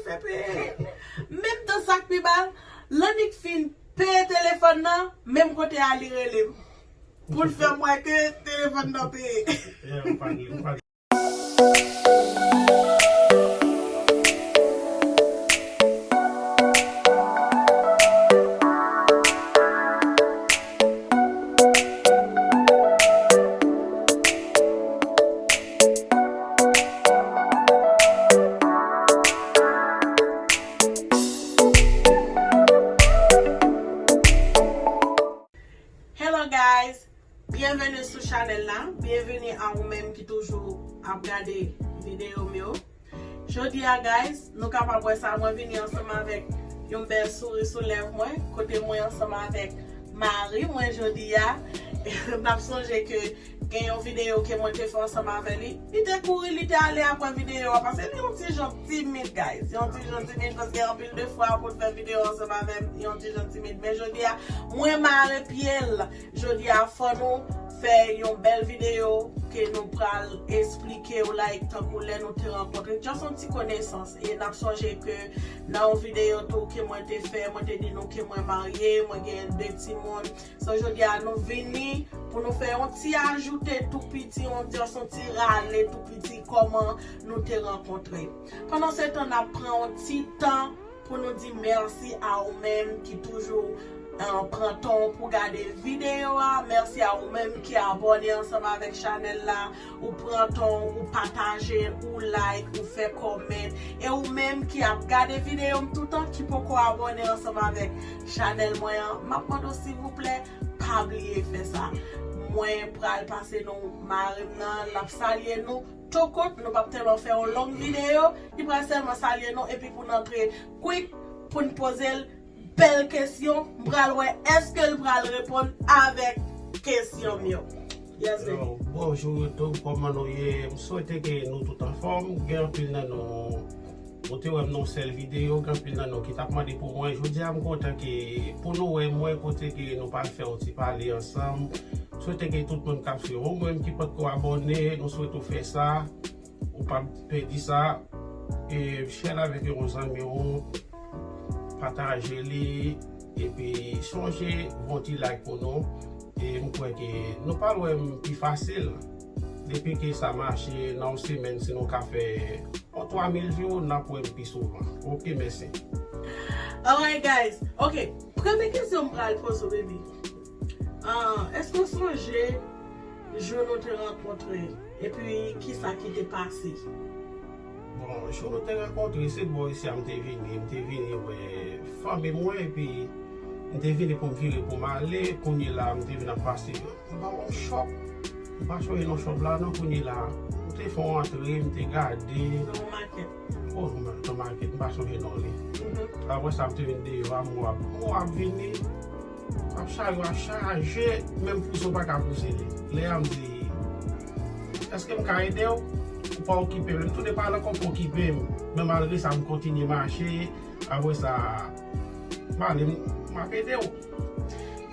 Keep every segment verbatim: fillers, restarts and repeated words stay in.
Fè peye. Menm tan sa k pi ba, Lannik fin peye telefòn nan, menm kote a li rele m. Pou l fè m wè ke telefòn nan peye. Yeah, ou pa gen, ou pa gen. Hello guys, byenveni sou chanèl la, byenveni a ou menm ki toujou ap gade videyo m yo. Jodi a guys, nou kapab wè sa, mwen vini ansanm avèk yon bèl souri sou lèv mwen, kote mwen ansanm avèk mari mwen jodi a. N ap sonje ke gen yon videyo ke mwen te fè ansanm avè li. Li te kouri, li te ale apre videyo a, paske li yon ti jan timid guys. Yon ti jan timid, paske anpil de fwa pou l fè videyo ansanm avè m, yon ti jan timid. Men jodi a, mwen mare pye l. Jodi a, fò nou fè yon bèl videyo ke nou pral esplike w, like, tankou lè nou te rankontre. Just yon ti konesans. E n ap sonje ke nan yon videyo tou ke mwen te fè, mwen te di nou ke mwen marye, mwen gen de timoun. So, jodi a, nou vini pou nou fè yon ti ajoute tou piti, yon, just yon ti rale tou piti kòman nou te rankontre. Pandan se tan, n ap pran yon ti tan pou nou di mèsi a ou menm ki toujou, eh, pran tan w pou gade videyo a. Mèsi a ou menm ki abòne ansanm avèk chanèl la. Ou pran tan w, ou pataje, ou like, ou fè comment. E ou menm ki ap gade videyo m toutan, ki poko abòne ansanm avèk chanèl mwen an, m ap mande w silvouplè, pa bliye fè sa. Mwen pral pase nou mari m nan, l ap salye nou. Tokot, nou p ap tèlman fè yon long videyo, li pral sèlman salye nou, epi pou n antre quick, pou n poze l bèl kesyon, m pral wè èske l pral reponn avèk kesyon m yo. Yes, baby. Yo, bonjou YouTube, kòman nou ye? M swete ke nou tout anfòm. Gen anpil nan nou, ou te wè m nan yon sèl videyo, gen anpil nan nou ki t ap mande pou mwen. Jodi a, m kontan ke pou nou wè mwen kote ke nou pral fè yon ti pale ansanm. Swete ke tout moun k ap swiv ou menm ki potko abòne, nou swete w fè sa. Ou p ap pèdi sa. E, share l avèk yon zanmi w, pataje li, epi sonje voye yon ti like pou nou. E m kwè ke nou pral wè m pi fasil. Depi ke sa mache nan yon semèn, si nou ka fè yon twa mil view, n ap wè m pi souvan. Ok, mèsi. Alright, guys. Ok, premye kesyon m pral poze w, baby. Ah, èske w sonje jou nou te rankontre? Epi, kisa ki te pase? Bon, jou nou te rankontre, se bò isi a m te vini. M te vini wè fanmi mwen, epi m te vini pou m vire pou m ale. Kounye la, m te vin ap pase, m ba w yon chòp. M pa sonje non chòp la, non, kounye la. M te fè yon antre, m te gade. Nan yon makèt. Oh, nan makèt, m pa sonje non li. Mhm. Apre sa, m te vin deyò a, m wè, m wè ap vini. Ap chaje, ap chaje, menm pouse w pa ka pouse li. Lè a m di, èske m ka ede w? Ou pa okipe m. M tounen pale ankò, ou pa okipe m. Men malgre sa, m kontinye mache. Apre sa, m ale, m, m ap ede w.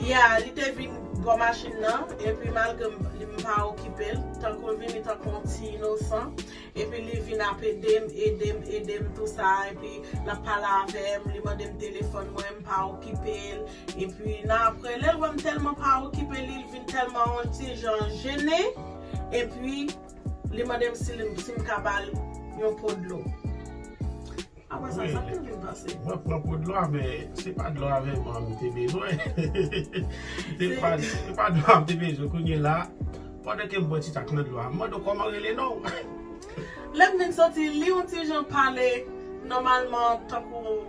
Ya, li te vin bò machin nan, epi malgre m, li, m pa okipe l, tankou l vini tankou yon ti inosan. Epi li vin ap ede m, ede m, ede m, tou sa. Epi l ap pale avè m, li mande m telefòn mwen, m pa okipe l. Epi nan apre, lè l wè m tèlman pa okipe li, li vin tèlman yon ti jan jene. Epi li mande m si, si m ka ba l yon po dlo. Apre sa, sa k te vin pase? Mwen pran po dlo a, men se pa dlo a vrèman m te bezwen. Se pa, se pa dlo a m te bezwen. Kounye la, pandan ke m bwè ti tak nan dlo a, m mande w kòman rele non w. Lè m vin santi li yon ti jan pale nòmalman, tankou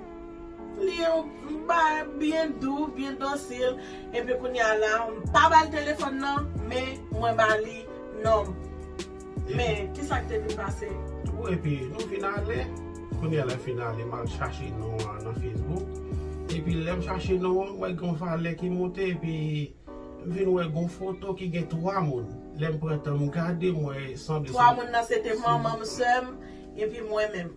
li yon bagay byen dou, byen dosil, epi kounye a la, m pa ba l telefòn nan, men mwen ba li non m. Men, kisa k te vin pase? Wi, epi nou vin ale. Kounye a lè m fin ale, m al chache non an nan Facebook. Epi lè m chache non an, m wè gen yon valè ki monte, epi m vin wè gen yon foto ki gen twa moun. Lè m pran tan m gade, m wè sanble twa moun nan se te manman m, sè m, epi mwen menm.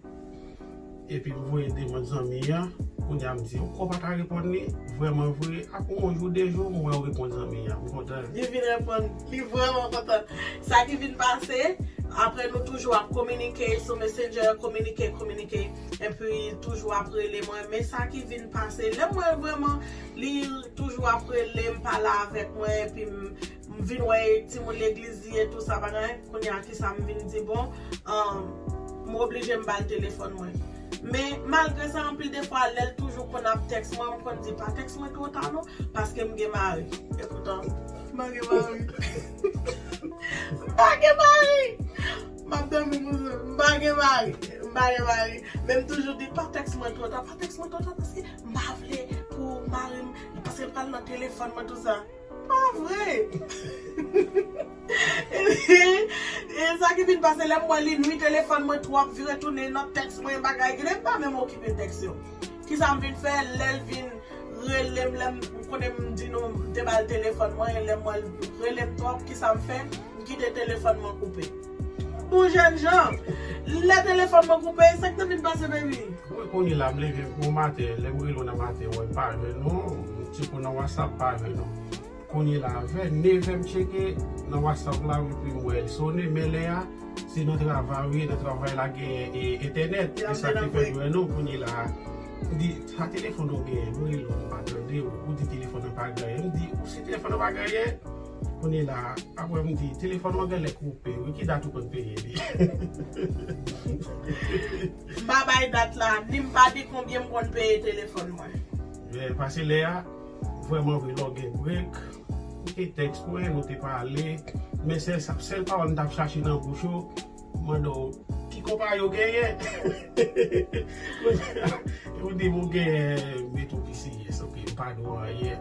Epi m voye demann zanmi an. Kounye a m di, ankò pa ka reponn li. Vrèman vre, apre yon jou, de jou, m wè w reponn zanmi an. M kontan. Li vin reponn, li vrèman kontan. Sa ki vin pase, apre nou toujou ap kominike sou Messenger, kominike, kominike. epi toujou ap rele mwen. Men sa ki vin pase, lè m wè l vrèman, li toujou ap rele m, pale avèk mwen, epi m, m vin wè timoun legliz li e tou sa bagay, kounye a ki sa m vin di, bon, um, m oblije m ba l telefòn mwen. Men malgre sa, anpil de fwa, lè l toujou konn ap tèks mwen, m konn di, pa tèks mwen twò ta non, paske m gen mari. Epoutan, m pa gen mari. M pa gen mari! M ap dòmi pou sa. M pa gen mari. M pa gen mari. Men m toujou di, pa tèks mwen twò ta, pa tèks mwen twò ta, paske m pa vle pou mari m, paske l pral nan telefòn mwen, tou sa. Pa vre! E sa ki vin pase, lè m wè li nwi telefòn mwen twòp, vire tounen nan tèks mwen, bagay, genlè m pa menm okipe tèks yo. Kisa m vin fè? Lè l vin rele m, lè m konnen m di nou, m te ba l telefòn mwen, e lè m wè l rele m twòp, kisa m fè? M kite telefòn mwen koupe. Bon, jènjan, lè telefòn mwen koupe, sa k te vin pase, baby? Wi, kounye la, m leve bon maten, lè m rele w nan maten, wè, m pa jwenn ou, m tcheke w nan WhatsApp, pa jwenn ou. Kounye la, vè nevè m tcheke nan WhatsApp la, epi m wè l sonnen, men lè a, se nan travay, wi, nan travay la gen, e, entènèt, e sa ki fè m jwenn ou, kounye la, m di, sa telefòn ou genyen, m rele w, m pa tande w, ou di telefòn nan pa gen anyen, m di, ou si telefòn nan pa gen anyen, kounye la, apre m di, telefòn ou genlè koupe, wi, ki dat ou konn peye li? M pa bay dat la, ni m pa di konbyen m konn peye telefòn mwen. Byen, pase lè a, vrèman vre, lè w gen brek, ou te tèks mwen, nou te pale, men sèl sa, sèl pawòl m t ap chache nan bouch ou, m mande w, ki konpayi w genyen? Ou di m ou genyen Metro P C S, ok, m pa di w anyen.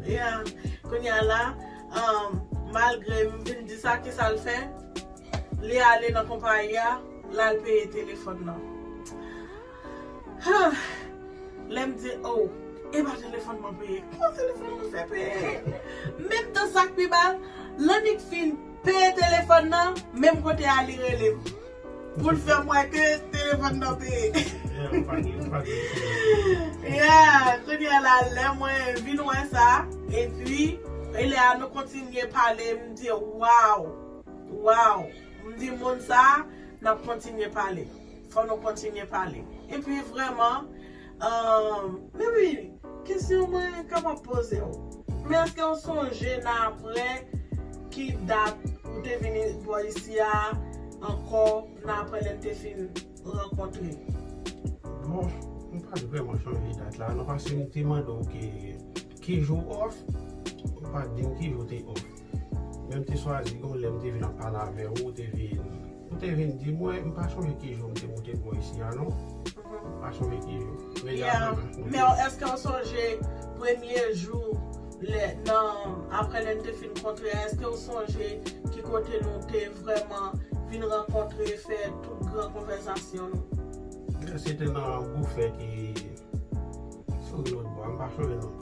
Ya, kounye a la, um, malgre m vin di sa, ki sa l fè? Li ale nan konpayi a, l al peye telefòn nan. Huh. Lè m di, oh, e pa telefòn mwen peye. Kòman telefòn mwen fè peye? Menm tan sa k pi ba, l annik fin peye telefòn nan, menm kote a li rele m. Pou l fè m wè ke telefòn nan peye. Yeah, ou pa gen, ou pa gen. Yeah, kounye a la, lè mwen vin wè sa, epi, e lè a nou kontinye pale, m di, waw, waw. M di moun sa, n ap kontinye pale. Fò nou kontinye pale. Epi vrèman, um, men wi, kesyon mwen kapab poze w. Men èske w sonje nan apre ki dat ou te vini bò isi a ankò nan apre lè n te fin rankontre? Bon, m pa t vrèman sonje dat la, non, paske m te mande w ki, ki jou w off, ou pa t di m ki jou w te off. Men m te swazi gon lè m te vin ap pale avè w, ou te vin, ou te vin di mwen, m pa sonje ki jou m te moute bò isi a, non. M pa sonje ki jou. Men, yeah, men èske w sonje premye jou lè, nan, apre lè n te fin kontre a, èske w sonje ki kote nou te vrèman vin rankontre, fè tout gran konvèsasyon nou? Se te nan boufe ki sou lòt bò a, m pa sonje non.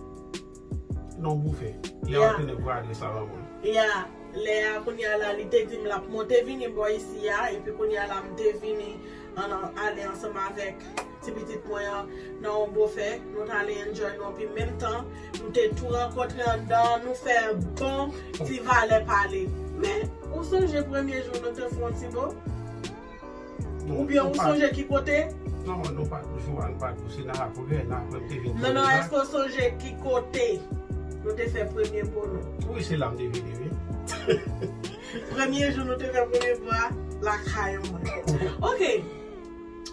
Non, boufe. Lè a te ne gade sa ban mwen. Ya, lè a kounye a la, li te di m l ap monte vini bò isi a, epi kounye a la, m te vini an, ale ansanm avèk ti pitit mwen an nan yon boufe. Nou t ale enjoy nou, epi menm tan, nou te tou rankontre anndan, nou fè bon ti valè pale. Men, ou sonje premye jou nou te fè yon ti bo? Oubyen ou sonje ki kote? Non, nou pa t jou a, nou pa t jou, se nan apre, nan apre m te vin. Non, non, èske w sonje ki kote nou te fè premye bo nou? Wi, se la m te vini, wi. Premye jou nou te fè premye bo a, lakay mwen. Ok.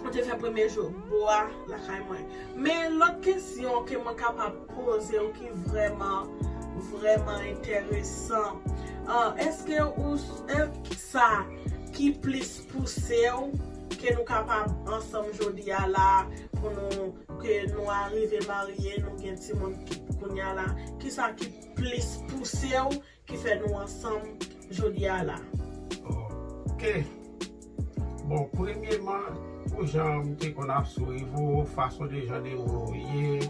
Nou te fè premye jou bo a, lakay mwen. Men lòt kesyon ke mwen kapab poze w ki vrèman, vrèman enteresan. Ah, èske ou, èske sa ki plis pouse w ke nou kapab ansanm jodi a la, pou nou, ke nou arive marye, nou gen timoun kounye a la? Kisa ki plis pouse w ki fè nou ansanm jodi a la? Ok. Bon, premyeman, pou jan m te konn ap swiv ou, fason de jan de moun ou ye,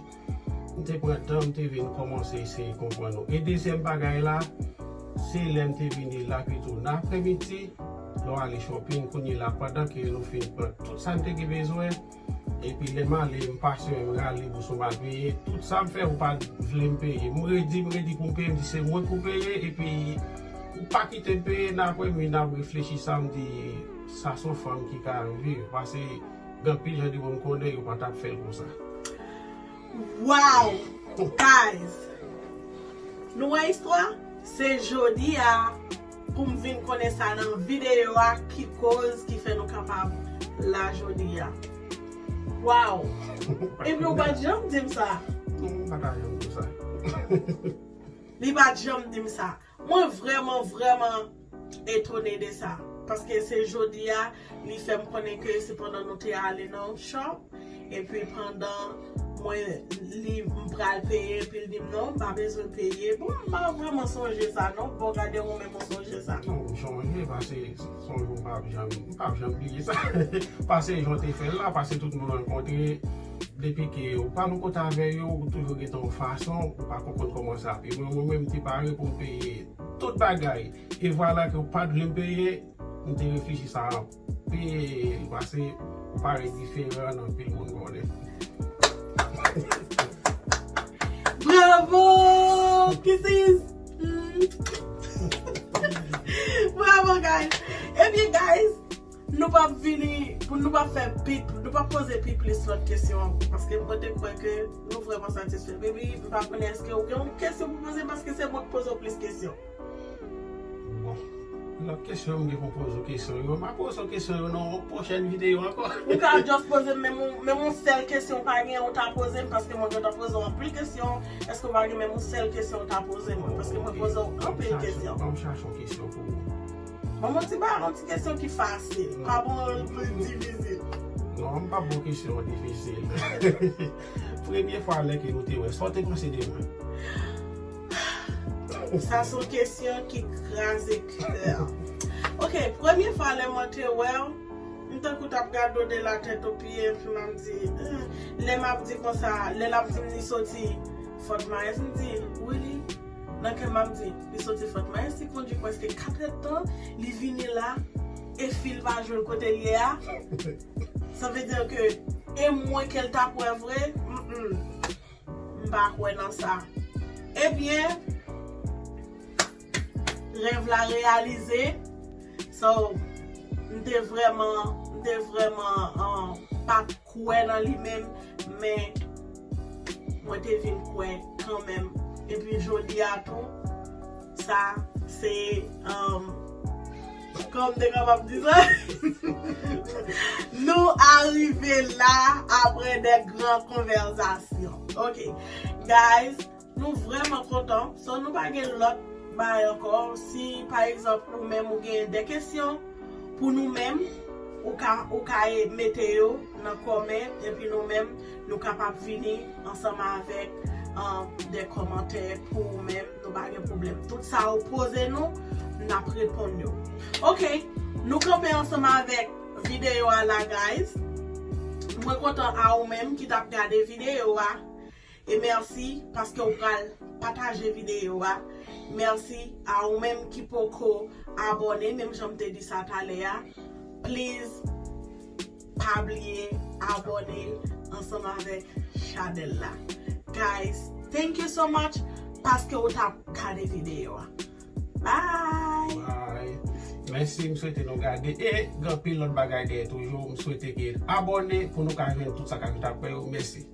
m te pran tan, m te vin kòmanse eseye konprann ou. E dezyèm bagay la, se lè m te vini la, pitou nan aprèmidi, lè w ale shopping, kounye la, pandan ke nou fin pran tout sa n te gen bezwen, epi lè m ale, m pase, m rale bous ou m al peye. Tout sa m fè, ou pa t vle m peye. M redi, m redi pou m peye, m di se mwen pou peye, epi ou pa kite m peye, nan aprè m vin ap reflechi sa, m di, sa se yon fanm ki ka viv. Pase Gen anpil jan de moun konnen yo pa t ap fè l konsa. Wow! Guys, nou wè istwa? Se jodi a pou m vin konnen sa nan videyo a ki koz ki fè nou kapab la jodi a. Wow! Epi ou pa t janm di m sa. Non, m pa ta janm di sa. Li pa t janm di m sa. Mwen vrèman, vrèman etone de sa. Paske se jodi a, li fè m konnen ke se pandan nou te ale nan yon shop, epi pandan mwen, li, m pral peye, epi l di m non, m pa bezwen peye. Bon, m pa vrèman sonje sa non. Bon, gade yon menm ou sonje sa. Non, m sonje, paske se yon jou m p ap janm, m p ap janm bliye sa. Paske jan w te fè l la, paske tout moun rankontre, depi ke ou pa nan kote avè yo, ou toujou gen yon fason, ou pa konprann kòman sa. Epi mwen, mwen menm, m te pare pou m peye tout bagay. E vwala ke ou pa t vle m peye, m te reflechi sa anpil, paske ou parèt diferan nan anpil moun konnen. Bravo! Kisses! Bravo, guys! Ebyen, guys, nou p ap vini, pou nou p ap fè pi, nou p ap poze pi plis lòt kesyon, paske mwen te kwè ke nou vrèman satisfè. Baby, m pa konnen èske ou gen yon kesyon pou poze, paske se mwen k poze w plis kesyon. Bon, lòt kesyon m gen pou m poze w kesyon yo, m a poze w kesyon yo nan yon pwochèn videyo ankò. Ou ka just poze m menm yon, menm yon sèl kesyon ou pa gen, ou ta poze m, paske mwen gentan poze w anpil kesyon. Èske ou pa gen menm yon sèl kesyon ou ta poze mwen? Paske mwen poze w anpil kesyon. Ban m chache yon kesyon pou ou. Ban m yon ti ba, yon ti kesyon ki fasil. Pa bon, difisil. Non, m p ap ba w kesyon difisil. Premye fwa lè ke nou te wè, sa w te panse de mwen? Sa se yon kesyon ki kraze kè. Ok, premye fwa lè mwen te wè w, m tankou t ap gade w de la tèt o pye, epi m ap di, eh, lè m ap di konsa, lè l ap di m li soti Fort Myers, m di, really? Nan kè m ap di, li soti Fort Myers, li kondui prèske kat èdtan, li vini la, e fi l pa jwenn kote l ye a. Sa vle di ke e mwen ke l t ap wè vre? Mm-mm. M pa kwè nan sa. Ebyen, rèv la reyalize. So, m te vrèman, m te vrèman, um, pa t kwè nan li menm, men mwen te vin kwè kanmenm. Epi jodi a tou, sa se, um, kòman m te kapab di sa? Nou arive la apre de gran konvèsasyon. Ok, guys, nou vrèman kontan. So, nou pa gen lòt bagay ankò. Si, pa egzanp, ou menm ou gen de kesyon pou nou menm, ou ka, ou ka e-, mete yo nan kòmè, epi nou menm, nou kapab vini ansanm avèk, um, de kòmantè pou ou menm. Nou pa gen pwoblèm. Tout sa ou poze nou, n ap reponn yo. Ok, nou kanpe ansanm avèk videyo a la, guys. Mwen kontan a ou menm ki t ap gade videyo a. E mèsi paske w pral pataje videyo a. Mèsi a ou menm ki poko abòne, menm jan m te di sa talè a. Please, pa bliye abòne ansanm avèk chanèl la. Guys, thank you so much paske w t ap gade videyo a. Bye! Bye! Mèsi, m swete nou gade e gen anpil lòt bagay dèyè toujou. M swete ke abòne pou nou ka jwenn tout sa k ap vin apre yo. Mèsi.